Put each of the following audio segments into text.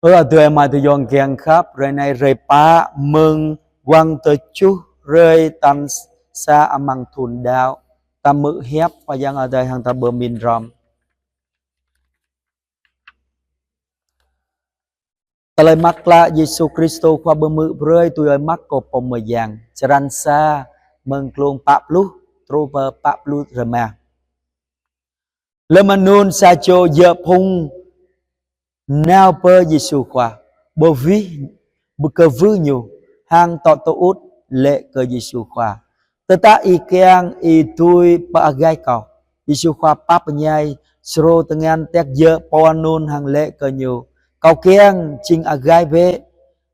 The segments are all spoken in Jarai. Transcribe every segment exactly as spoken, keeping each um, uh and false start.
Ơ adơi amai ayŏng kiăng khăp, hrơi anai hrơi pă mơ̆ng guang tơjuh hrơi tal sa amăng thun đăo. Ta hmư̆ hiăp Khua Yang Adai hăng ta pơmĭn hrŏm. Tơlơi mơak klă Yêsu Kristô Khua pơhmư̆ brơi tui ơi Markô pô mơyang, črăn sa, mơ̆ng klông pă pluh truh pơ pă pluh rơma. Lơm anŭn sa čô djơ̆ phung nao pơ Yêsu Khua, bơ wih, bơ kơwưh Ñu, hăng tŏ tơŭt laĭ kơ Yêsu Khua: Tơdah Ih kiăng, Ih dưi pơagaih kâo. Yêsu Khua pap pơñai, srô tơngan tek djơ̆ pô anŭn hăng laĭ kơ ñu: Kâo kiăng, jing agaih bĕ.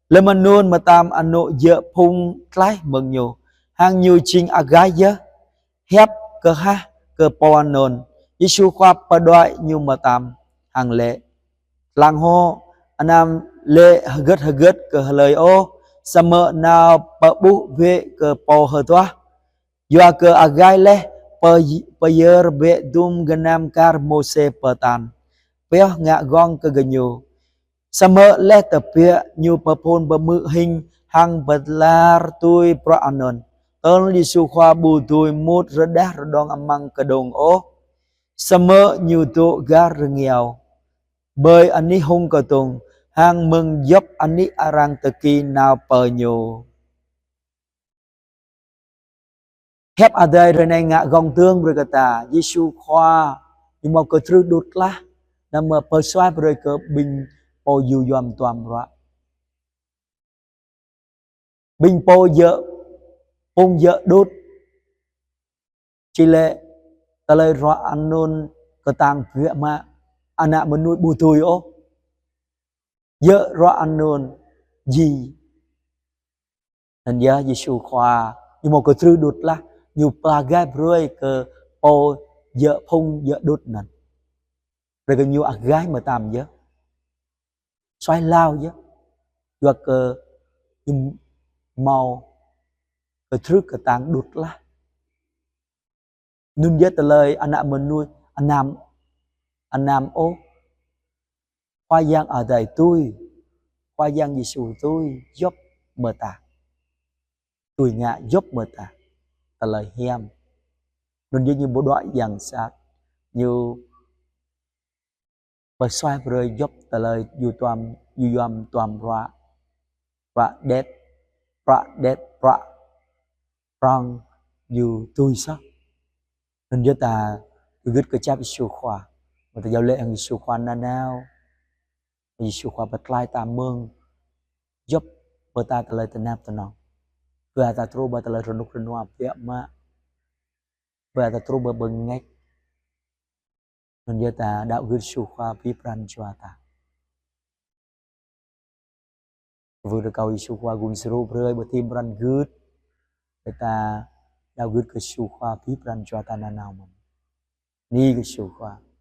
Lơm anŭn mơtam anŏ djơ̆ phung tlaih mơ̆ng ñu, hăng ñu jing agaih yơh. Hiăp kơhah kơ pô anŭn, Yêsu Khua pơđuaĭ ñu mơtam hăng laĭ: Lăng hŏ, anăm laĭ hơgĕt hơgĕt kơ hlơi ôh, samơ̆ nao pơƀuh bĕ kơ pô hơduah, yua kơ agaih laih pơ-, pơyơr bĕ dŭm gơnam kar Môsê pơtă, pioh ngă gơ̆ng kơ gơñu. Samơ̆ laih tơbiă ñu pơphun pơhmư̆ hing hăng pơlar tui bruă anŭn, tơl Yêsu Khua ƀu dưi mŭt rơđah rơđông amăng kơđông ôh, samơ̆ ñu dŏ gah rơngiao, ƀơi anih hông kơdông, hăng mơ̆ng djŏp anih arăng tơki nao pơ ñu. Hiăp Adai hrơi anai ngă gơ̆ng dơ̆ng brơi kơ ta, Yêsu Khua, Ñu hmâo kơtrưh đut lah, anăm mơ̆ pơsuaih brơi kơ ƀing pô djơ̆ yom duăm ruă. Ƀing pô djơ̆, phung djơ̆ đut, či laĭ tơlơi ruă anŭn kơtang biă mă, ană mơnuih ƀu dưi ôh. Djơ̆ ruă anŭn ji. Anŭn yơh Yêsu Khua, Ñu hmâo kơtrưh đut lah, Ñu pơagaih brơi kơ pô djơ̆ phung djơ̆ đut anŭn. Brơi kơ ñu agaih mơtam yơh. Suaih hlâo yơh. Yua kơ Ñu hmâo kơtrưh kơtang đut lah. Anŭn yơh tơlơi ană mơnuih anăm, anăm ôh. Khua Yang Adai dưi, Khua Yang Yêsu dưi djŏp mơta. Dưi ngă djŏp mơta tơlơi hiam. Anŭn yơh Ñu ƀu đuaĭ yang sat, Ñu pơsuaih brơi djŏp tơlơi djơ̆ duăm, djơ̆ yom duăm ruă, ruă đet, ruă đet, ruă prŏng, djơ̆ tui soh. Anŭn yơh ta gưt kơčăp Yêsu Khua, mơ̆ ta iâu laĭ hăng Yêsu Khua nanao, Yêsu Khua pơklaih ta mơ̆ng djŏp mơta tơlơi tơnap tơnŏng. Kơ ta truh pơ tơlơi rơnŭk rơnua biă mă, kơ ta truh pơ bơngač. Anŭn yơh ta đaŏ gưt Yêsu Khua abih pran jua ta. Wơ̆t rơkâo Yêsu Khua gum djru brơi ƀơi tim pran gưt. Kơ ta đaŏ gưt kơ Yêsu Khua abih pran jua ta nanao mơ̆n. Bơni kơ Yêsu Khua.